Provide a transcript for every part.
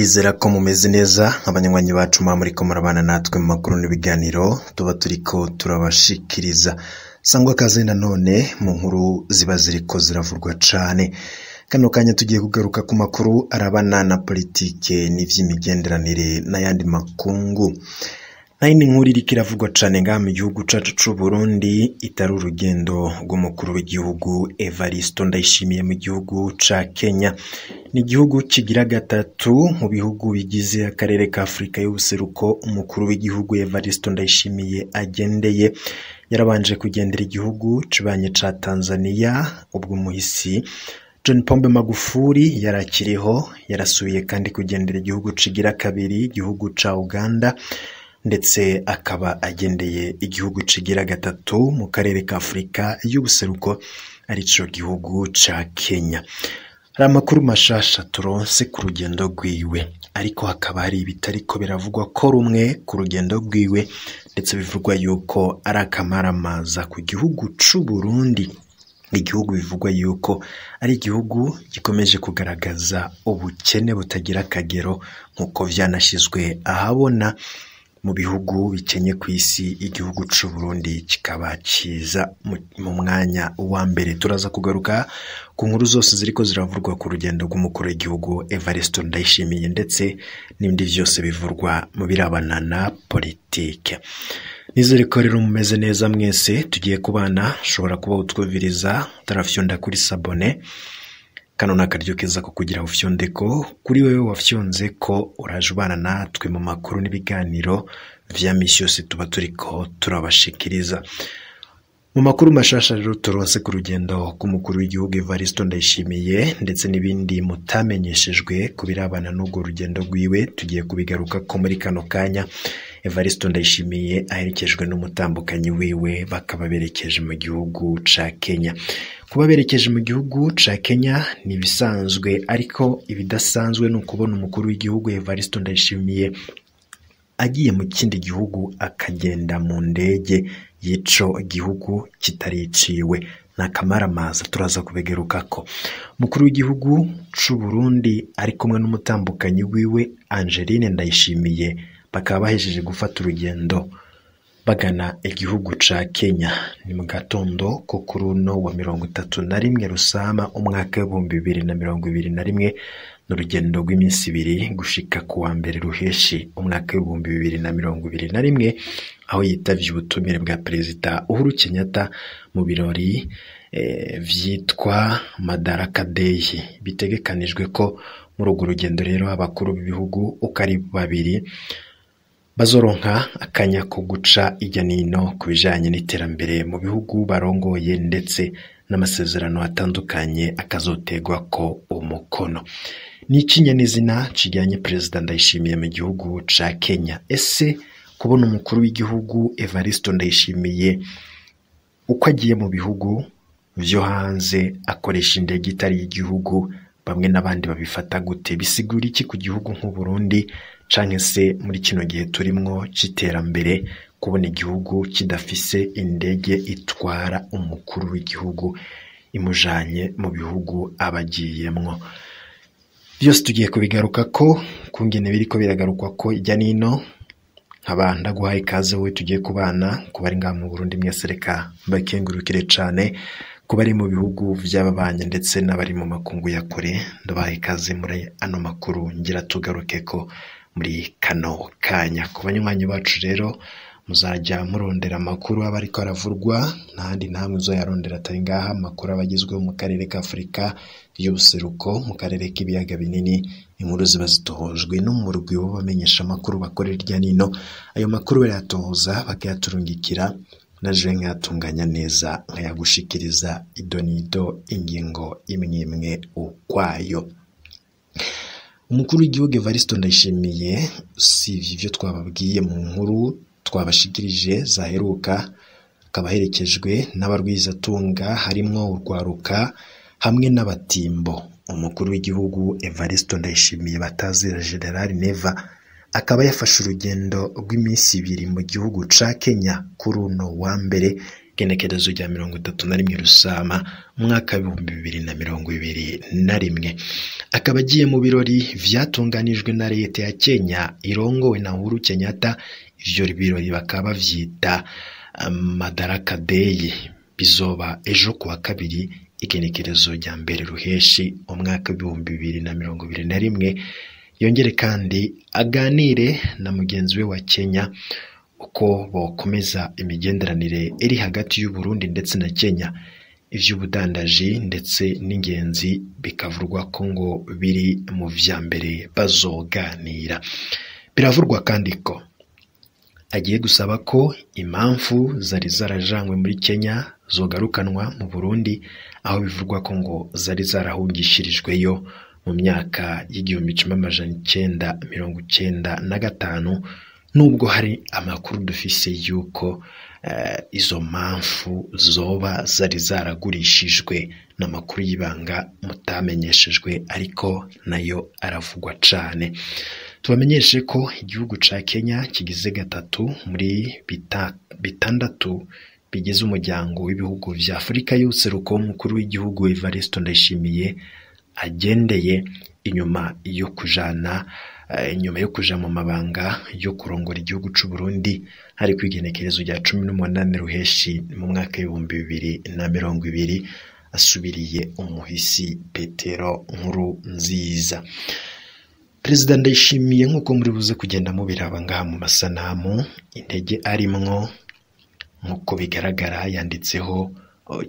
Nizera ko mumeze neza abanywanyi bacu muba muriko murabana natwe mu makuru n'ibiganiro tuba turiko turabashikiriza. Sangwa kaze nanone mu nkuru ziba ziriko ziravurwa cane. Kano kanya tugiye kugaruka ku makuru arabana na politike n'ivy'imigenderanire n'ayandi makungu. Nayindi nkuru iriko iravugwa cane ngaha mu gihugu cacu c'Uburundi itari urugendo rw'umukuru w'igihugu Evaristo Ndayishimiye mu gihugu ca Kenya. Ni igihugu kigira gatatu mu bihugu bigize akarere ka Afurika y'ubuseruko umukuru w'igihugu Evaristo Ndayishimiye agendeye. Yarabanje kugendera igihugu kibanye ca Tanzania ubwo umuhisi John Pombe Magufuli yarakiriho, yarasubiye kandi kugendera igihugu cigira kabiri igihugu ca Uganda, ndetse akaba agendeye igihugu cigira gatatu mu karere ka Afurika y'ubuseruko arico gihugu ca Kenya. Hari amakuru mashasha turonse ku rugendo rwiwe, ariko hakaba hari ibitariko biravugwa ko rumwe ku rugendo rwiwe, ndetse bivugwa yuko ari akamaramaza ku gihugu c'Uburundi, igihugu bivugwa yuko ari igihugu gikomeje kugaragaza ubukene butagira akagero nk'uko vyanashizwe ahabona mu bihugu bikenye kw'isi, igihugu c'Uburundi kikaba kiza mu mwanya wa mbere. Turaza kugaruka ku nkuru zose ziriko ziravurwa ku rugendo rw'umukuru w'igihugu Evaristo Ndayishimiye ndetse n'ibindi vyose bivurwa mu birabana na politike. Nizere ko rero mumeze neza mwese tugiye kubana, ushobora kuba utwumviriza utarafyonda kuri sabone. Kano ni akaryo keza ko kugira ufyondeko kuri wewe wafyonze ko uraje ubana natwe mu makuru n'ibiganiro vya misi yose tuba turiko turabashikiriza. Mu makuru mashasha rero turonse ku rugendo rw'umukuru w'igihugu Evaristo Ndayishimiye ndetse n'ibindi mutamenyeshejwe ku birabana n'urwo rugendo rwiwe, tugiye kubigaruka ko muri kano kanya. Evaristo Ndayishimiye aherekejwe n'umutambukanyi wiwe bakaba berekeje mu gihugu ca Kenya. Kuba berekeje mu gihugu ca Kenya ni ibisanzwe, ariko ibidasanzwe ni ukubona umukuru w'igihugu Evaristo Ndayishimiye agiye mu kindi gihugu akagenda mu ndege y'ico gihugu kitariciwe. Ni akamaramaza, turaza kubigarukako. Umukuru w'igihugu c'Uburundi ari kumwe n'umutambukanyi wiwe Angeline Ndayishimiye bakaba bahejeje gufata urugendo bagana igihugu ca Kenya. Ni mu gatondo ko kuri uno wa 31 Rusama umwaka w'2021, n'urugendo rw'iminsi ibiri gushika ku wa mbere Ruheshi umwaka w'2021, aho yitavye ubutumire bwa Perezida Uhuru Kenyatta mu birori vyitwa Madaraka Day. Bitegekanijwe ko muri urwo rugendo rero abakuru b'ibihugu uko ari babiri bazoronka akanya ko guca irya nino ku bijanye n'iterambere mu bihugu barongoye, ndetse n'amasezerano atandukanye akazotegwako umukono. Ni ikinyanizina kijanye Perezida Ndayishimiye mu gihugu ca Kenya. Ese kubona umukuru w'igihugu Evaristo Ndayishimiye uko agiye mu bihugu vyo hanze akoresha indege itari y'igihugu, bamwe n'abandi babifata gute? Bisigura iki ku gihugu nk'Uburundi canke se muri kino gihe turimwo c'iterambere, kubona igihugu kidafise indege itwara umukuru w'igihugu imujanye mu bihugu abagiyemwo? Vyose tugiye kubigarukako kungene biriko biragarukwa ko irya nino. Nkaba ndaguhaye ikaze wowe tugiye kubana, ku bari ngaha mu Burundi mwese reka mbakengurukire cane, ku bari mu bihugu vy'ababanyi ndetse n'abari mu makungu ya kure ndabahaye ikaze muri ano makuru ngira tugarukeko muri kano kanya. Ku banywanyi bacu rero muzajya murondera amakuru aba ariko aravurwa, ntahandi namwe uzoyarondera atari ngaha. Amakuru aba agezweho mu karere ka Afurika y'ubuseruko, mu karere k'ibiyaga binini, inkuru ziba zitohojwe n'umurwi w'abamenyesha amakuru bakorera irya nino. Ayo makuru barayatohoza bakayaturungikira, naje nkayatunganya neza nkayagushikiriza idonido ingingo imwe imwe ukwayo. Umukuru w'igihugu Evaristo Ndayishimiye, usivye ivyo twababwiye mu nkuru twabashikirije zaheruka, akaba aherekejwe n'abarwizatunga harimwo urwaruka hamwe n'abatimbo. Umukuru w'igihugu Evaristo Ndayishimiye batazira General Neva akaba yafashe urugendo rw'iminsi ibiri mu gihugu ca Kenya kuri uno wa mbere Igenekerezo rya 31 Rusama umwaka 2021, akaba agiye mu birori vyatunganijwe na leta ya Kenya irongowe na Uhuru Kenyatta. Ivyo birori bakaba bavyita Madaraka Day, bizoba ejo kuwa kabiri igenekerezo rya 1 Ruheshi umwaka 2021. Yongere kandi aganire na mugenzi we wa Kenya uko bokomeza imigenderanire iri hagati y'u Burundi ndetse na Kenya. Ivy'ubudandaji ndetse n'ingenzi bikavurwa ko ngo biri mu vya mbere bazoganira. Biravurwa kandi ko agiye gusaba ko impamvu zari zarajanywe muri Kenya zogarukanwa mu Burundi, aho bivugwa ko ngo zari zarahungishirijweyo mu myaka y'1995, nubwo hari amakuru dufise yuko izo mpamvu zoba zari zaragurishijwe, n'amakuru y'ibanga mutamenyeshejwe ariko nayo aravugwa cane. Tubamenyeshe ko igihugu ca Kenya kigize 3 muri 6 bigize umuryango w'ibihugu vya Afurika y'ubuseruko. Umukuru w'igihugu Evariste Ndayishimiye agendeye inyuma yo kujana inyuma yo kuja mu mabanga yo kurongora igihugu c'u Burundi, hari kwigenekerezo rya 18 Ruheshi mu mwaka 2020, asubiriye umuhisi Petero Nkurunziza. Perezida Ndayishimiye nk'uko muri buze kugenda mubiraba ngaha mu masanamu, intege arimwo nk'uko bigaragara yanditseho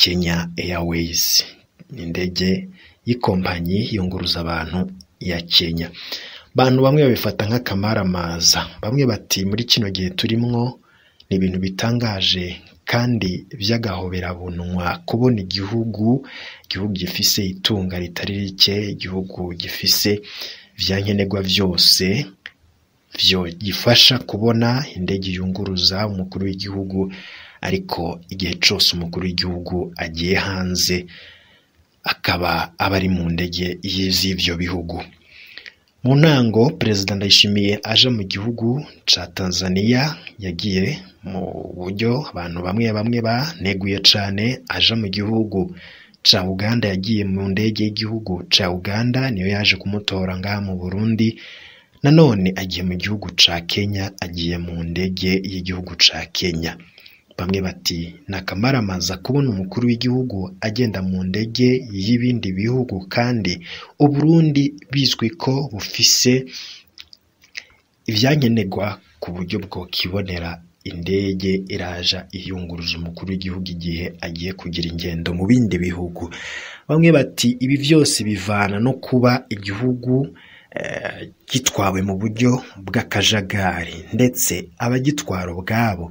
Kenya Airways, ni indege y'ikompanyi yunguruza abantu ya Kenya. Bantu bamwe babifata nk'akamaramaza, bamwe bati muri kino gihe turimwo ni ibintu bitangaje kandi by'agahoberabunwa kubona igihugu gifise itunga ritari rike, igihugu gifise vyankenerwa vyose vyo gifasha kubona indege yunguruza umukuru w'igihugu, ariko igihe cose umukuru w'igihugu agiye hanze akaba aba ari mu ndege z'ivyo bihugu. Mu ntango Perezida Ndayishimiye aje mu gihugu ca Tanzania yagiye mu buryo abantu bamwe bamwe baneguye cane. Aja mu gihugu ca Uganda yagiye mu ndege y'igihugu ca Uganda, niyo yaje kumutora ngaha mu Burundi. Nanone agiye mu gihugu ca Kenya, agiye mu ndege y'igihugu ca Kenya. Bamwe bati nakamaramaza kubona umukuru w'igihugu agenda mu ndege y'ibindi bihugu, kandi Uburundi bizwi ko bufise ivyankenerwa ku buryo bwokibonera indege iraja iyunguruza umukuru w'igihugu igihe agiye kugira ingendo mu bindi bihugu. Bamwe bati ibi vyose bivana no kuba igihugu gitwawe mu buryo bw'akajagari, ndetse abagitwara ubwabo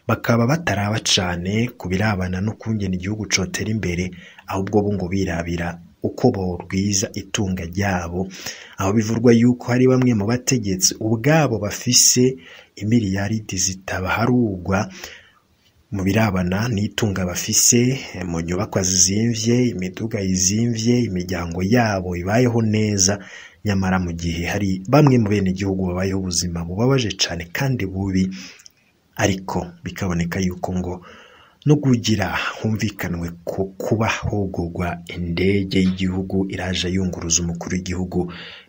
bakaba bataraba cane ku birabana no kungena igihugu cotera imbere, ahubwo bo ngo birabira uko borwiza itunga ryabo, aho bivurwa yuko hari bamwe mu bategetsi ubwabo bafise imiliyaridi zitabaharugwa mu birabana n'itunga bafise, mu nyubakwa zizimvye, imiduga izimvye, imiryango yabo ibayeho neza, nyamara mu gihe hari bamwe mu bene igihugu babayeho ubuzima bubabaje cane kandi bubi, ariko bikaboneka yuko ngo no kugira humvikanwe ko kuba hogogwa indege y'igihugu iraje yunguruza umukuru w'igihugu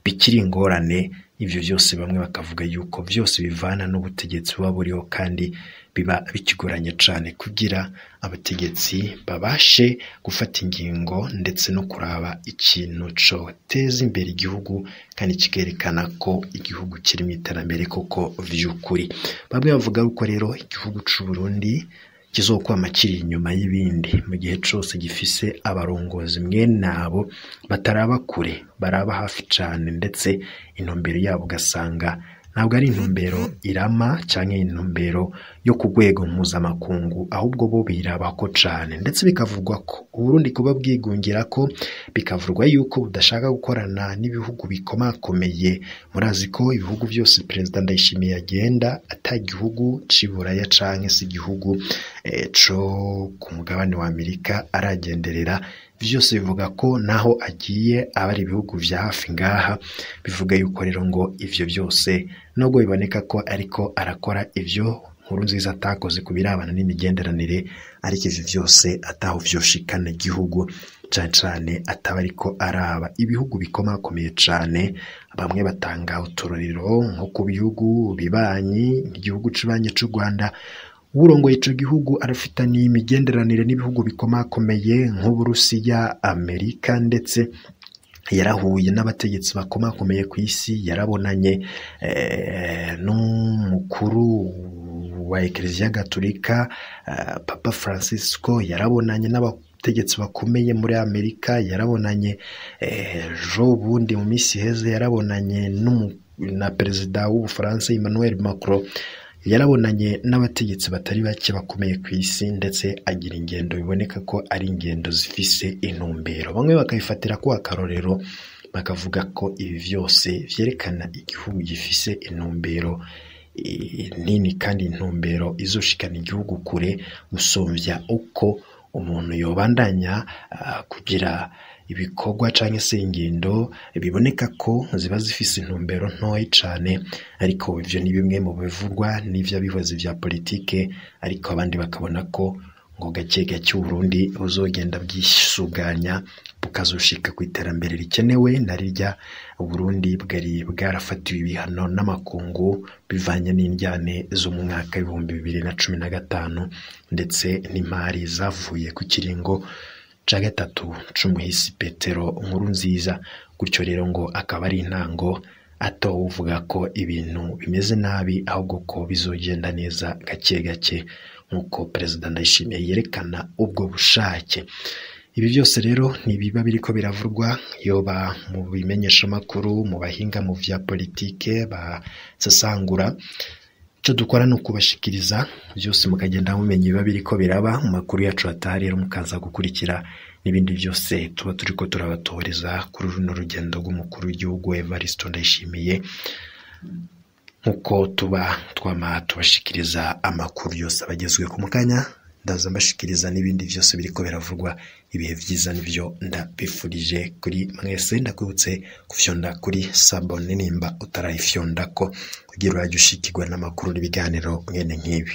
bikiri ingorane. Ivyo vyose bamwe bakavuga yuko vyose bivana n'ubutegetsi buba buriho, kandi biba bikigoranye cane kugira abategetsi babashe gufata ingingo ndetse no kuraba ikintu coteza imbere igihugu kandi kikerekana ko igihugu kiri mu iterambere koko vy'ukuri. Bamwe bavuga yuko rero igihugu c'u Burundi kizokwama kiri inyuma y'ibindi mu gihe cose gifise abarongozi mwene abo bataraba kure, baraba hafi cane, ndetse intumbero yabo ugasanga ntabwo ari intumbero irama canke intumbero yo ku rwego mpuzamakungu, ahubwo bo birabako cane. Ndetse bikavugwa ko Uburundi kuba bwigungira ko bikavugwa yuko budashaka gukorana n'ibihugu bikomakomeye. Murazi ko ibihugu vyose Perezida Ndayishimiye agenda ata gihugu c'i Buraya canke se igihugu co ku mugabane wa Amerika aragenderera. Vyose bivuga ko naho agiye aba ari ibihugu vya hafi ngaha, bivuga yuko rero ngo ivyo vyose nubwo biboneka ko ariko arakora ivyo Nkurunziza atakoze ku birabana n'imigenderanire, ariko ivyo vyose ataho vyoshikana igihugu, cane cane ataba ariko araba ibihugu bikomakomeye cane. Bamwe batanga uturorero nko ku bihugu bibanyi, nk'igihugu cibanyi c'u Rwanda. Uwurongoye ico gihugu arafitaniye imigenderanire n'ibihugu bikomakomeye nk'Uburusiya, Amerika, ndetse yarahuye n'abategetsi bakomakomeye kw'isi, yarabonanye n'umukuru wa Ekereziya Gatolika Papa Francisco, yarabonanye n'abategetsi bakomeye muri Amerika, yarabonanye ejo bundi mu minsi iheze yarabonanye na perezida w'Ubufaransa Emmanuel Macron, yarabonanye n'abategetsi batari bake bakomeye ku isi, ndetse agira ingendo biboneka ko ari ingendo zifise intumbero. Bamwe bakabifatira ko akarorero, bakavuga ko ibi vyose vyerekana igihugu gifise intumbero nini kandi intumbero izoshikana igihugu kure gusumvya uko umuntu yobandanya kugira ibikorwa canke se ingendo biboneka ko ziba zifise intumbero ntoyi cane. Ariko ivyo ni bimwe mu bivugwa n'ivy'abihozi vya politike, ariko abandi bakabona ko ngo gake gake Uburundi buzogenda bwisuganya bukazoshika ku iterambere rikenewe, na rirya Uburundi bwari bwarafatiwe ibihano n'amakungu bivanye n'indyane zo mu mwaka 2015, ndetse n'imari zavuye ku kiringo ca gatatu c'umuhisi Petero Nkurunziza. Gutyo rero ngo akaba ari intango atawuvuga ko ibintu bimeze nabi, ahubwo ko bizogenda neza gake gake nk'uko Perezida Ndayishimiye yerekana ubwo bushake. Ibi byose rero ntibiba biriko biravurwa yoba mu bimenyeshamakuru, mu bahinga mu vya politike basesangura. Ico dukora ni ukubashikiriza vyose mukagenda mumenya ibiba biriko biraba mu makuru yacu ataha, rero mukaza gukurikira n'ibindi vyose tuba turiko turabatoreza kuri runo rugendo rw'umukuru w'igihugu Evariste Ndayishimiye, nkuko tuba twama tubashikiriza amakuru yose abagezweho mu kanya. Ndaza mbashikiriza n'ibindi vyose biriko biravugwa. Ibihe vyiza nivyo ndabifurije kuri mwese. Ndakwibutse gufyonda kuri sabone nimba utarayifyondako kugira urajye ushikirwa n'amakuru n'ibiganiro mwene nk'ibi.